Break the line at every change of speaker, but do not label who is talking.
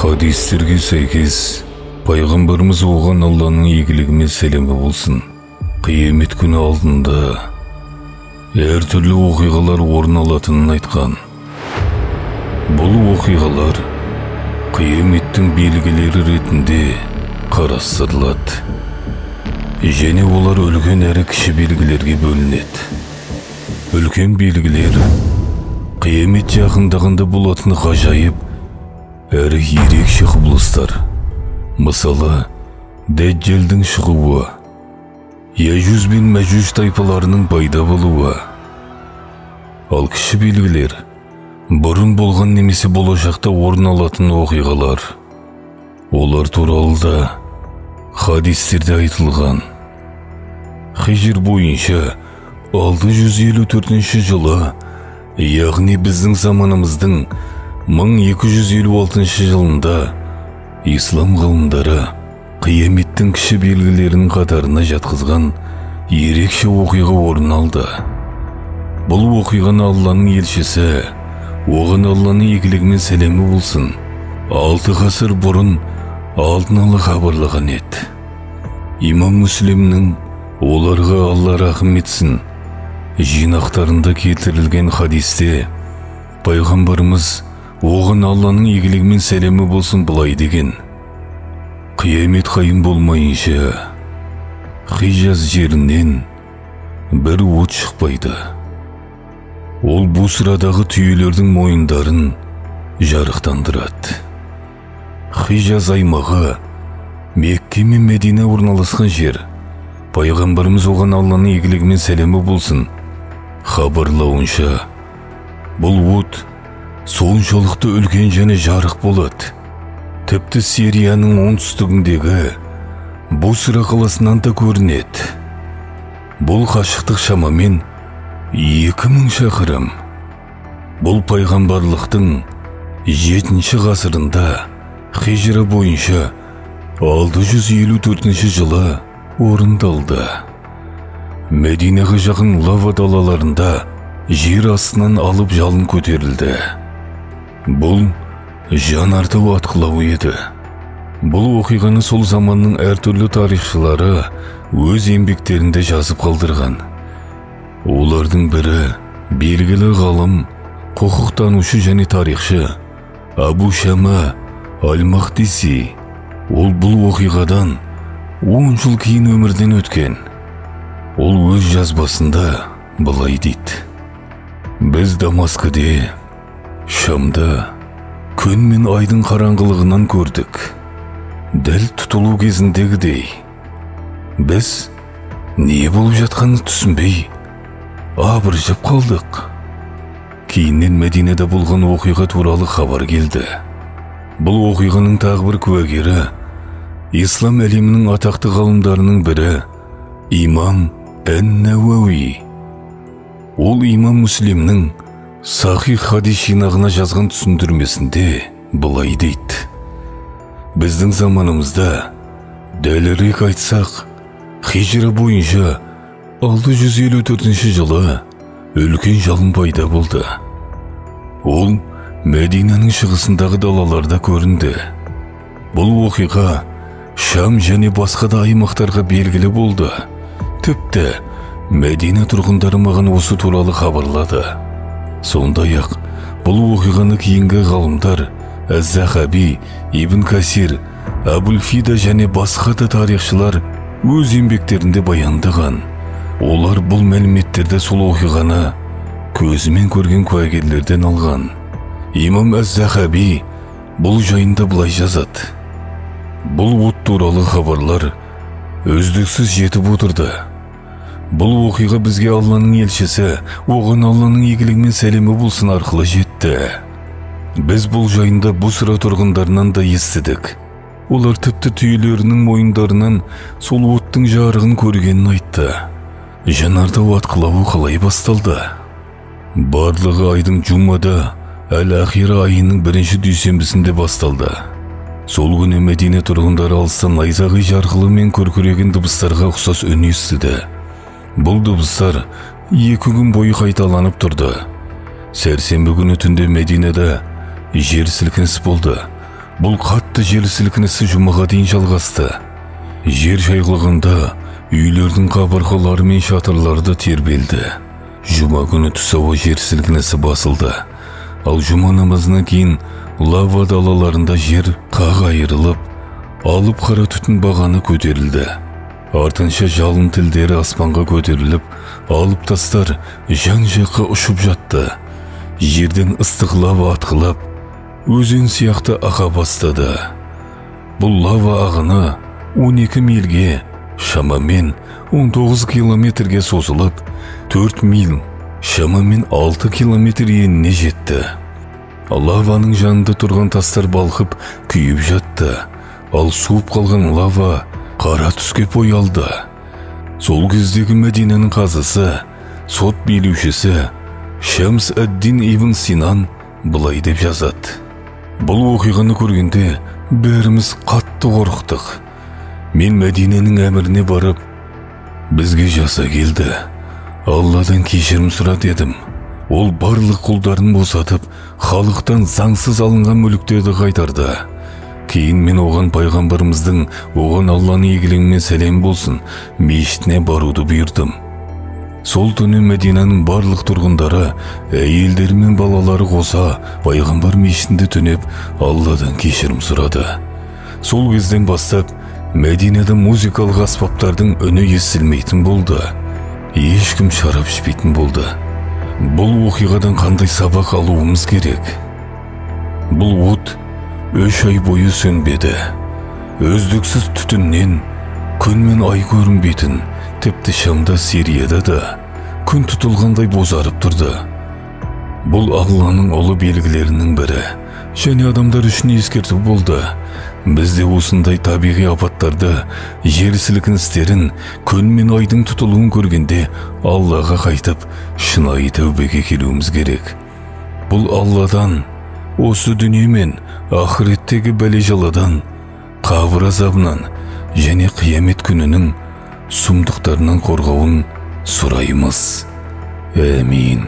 Хадистерге сәйкес, пайғамбарымыз оған Алланың игілігі мен сәлемі болсын, қиямет күні алдында әртүрлі оқиғалар орын алатынын айтқан. Бұл оқиғалар қияметтің белгілері ретінде қарастырылады. Және олар үлкен әрі кіші белгілерге бөлінеді. Үлкен белгілер қиямет жақындағанда болатын ғажайып әрі ерекше құбылыстар. Мысалы, Дәджалдың шығуы, Яжуж бен Мәжуж тайпаларының пайда болуы. Ал кіші белгілер бұрын болған немесе болашақта орын алатын оқиғалар. Олар туралы да хадистерде айтылған. Хижр бойынша 654 жылы, яғни біздің заманымыздың 1256 жылында ислам ғалымдары қияметтің кіші белгілерінің қатарына жатқызған ерекше оқиға орын алды. Бұл оқиғаны Алланың елшісі, оған Алланың игілігі мен сәлемі болсын, 6 ғасыр бұрын алдын ала хабарлаған еді. Имам Мүслимнің оларға Алла рахым етсін жинақтарында келтірілген хадисте пайғамбарымыз оған Алланың игілігі мен сәлемі болсын былай деген: қиямет қайым болмайынша Хижаз жерінен бір от шықпайды. Ол Бусрадағы түйелердің мойындарын жарықтандырады. Хижаз аймағы Мекке мен Медина орналасқан жер. Пайғамбарымыз оған Алланың игілігі мен сәлемі болсын хабарлауынша, бұл от соншалықты үлкен және жарық болады. Тіпті Сирияның оңтүстігіндегі Бусра қаласынан да көрінеді. Бұл қашықтық шамамен 2000 шақырым. Бұл пайғамбарлықтың 7 ғасырында хижра бойынша 654 жылы орындалды. Мәдинаға жақын лава далаларында жер астынан алып жалын көтерілді. Бұл жанартау атқылауы еді. Бұл оқиғаны сол заманның әртүрлі тарихшылары өз еңбектерінде жазып қалдырған. Олардың бірі белгілі ғалым, құқықтанушы және тарихшы Абу Шама Аль-Мақдиси. Ол бұл оқиғадан 10 жыл кейін өмірден өткен. Ол өз жазбасында былай дейді: біз Дамаскіде, Шамда күн мен айдың қараңғылығынан көрдік. Дәл тұтылу кезіндегідей. Біз не болып жатқанын түсінбей абыржып қалдық. Кейіннен Мәдинеде болған оқиға туралы хабар келді. Бұл оқиғаның тағы бір куәгері ислам әлемінің атақты ғалымдарының бірі Имам Ән-Науауи. Ол Имам Мүслимнің Сахих хадис жинағына жазған түсіндірмесінде былай дейді: біздің заманымызда, дәлірек айтсақ, хижра бойынша 654 жылы үлкен жалын пайда болды. Ол Мәдинаның шығысындағы далаларда көрінді. Бұл оқиға Шам және басқа да аймақтарға белгілі болды. Тіпті Мәдина тұрғындары маған осы туралы хабарлады. Сондай-ақ бұл оқиғаны кейінгі ғалымдар Әз-Захаби, Ибн Касир, Әбул-Фида және басқа да тарихшылар өз еңбектерінде баяндаған. Олар бұл мәліметтерді сол оқиғаны көзімен көрген куәгерлерден алған. Имам Әз-Захаби бұл жайында былай жазады: бұл от туралы хабарлар үздіксіз жетіп отырды. Бұл оқиға бізге Алланың елшісі, оған Алланың игілігі мен сәлемі болсын арқылы жетті. Біз бұл жайында Бусра тұрғындарынан да естідік. Олар тіпті түйелерінің мойындарынан сол оттың жарығын көргенін айтты. Жанартау атқылауы қалай басталды? Барлығы айдың Жумада Әл-Ахира айының бірінші дүйсенбісінде басталды. Сол күні Мәдине тұрғындары алыстан найзағай жарқылы мен күркіреген дыбыстарға ұқсас үн естіді. Бұл дыбыстар 2 күн бойы қайталанып тұрды. Сәрсенбі күні түнде Мәдинеде жер сілкініс болды. Бұл қатты жер сілкінісі жұмаға дейін жалғасты. Жер шайқалғанда үйлердің қабырғалары мен шатырлары да тербелді. Жұма күні түс ауа жер сілкінісі басылды. Ал жұма намазынан кейін лава далаларында жер қақ айырылып, алып қара түтін бағаны көтерілді. Артынша жалын тілдері аспанға көтеріліп, алып тастар жан-жаққа ұшып жатты. Жерден ыстық лава атқылап, өзен сияқты аға бастады. Бұл лава ағыны 12 мильге, шамамен 19 километрге созылып, 4 миль, шамамен 6 километр еніне жетті. Лаваның жанында тұрған тастар балқып, күйіп жатты. Ал суып қалған лава қара түске боялды. Сол кездегі Мәдинаның қазысы, сот билеушісі Шамс ад-Дин ибн Синан былай деп жазады: Бұл оқиғаны көргенде бәріміз қатты қорықтық. Мен Мәдинаның әміріне барып, бізге жаса келді. Алладан кешірім сұра дедім. Ол барлық құлдарын босатып, халықтан заңсыз алынған мүліктерді қайтарды. Кейін мен оған пайғамбарымыздың, оған Алланың игілігімен сәлем болсын, мешітіне баруды бұйырдым. Сол түні Мәдинаның барлық тұрғындары, әйелдері мен балалары қоса пайғамбар мешітінде түнеп, Алладан кешірім сұрады. Сол кезден бастап Мәдинада музыкалық аспаптардың үні естілмейтін болды. Ешкім шарап ішпейтін болды. Бұл оқиғадан қандай сабақ алуымыз керек? Бұл от 3 ай бойы сөнбеді. Үздіксіз түтіннен күн мен ай көрінбейтін, тіпті Шамда, Сирияда да күн тұтылғандай бозарып тұрды. Бұл Алланың ұлы белгілерінің бірі және адамдар үшін ескерту болды. Бізде осындай табиғи апаттарды, жер сілкіністерін, күн мен айдың тұтылуын көргенде Аллаға қайтып, шынайы тәубеге келуіміз керек. Бұл Алладан, осы дүние мен ақыреттегі бәле-жаладан, қабір азабынан және қиямет күнінің сұмдықтарынан қорғауын сұраймыз. Әмин.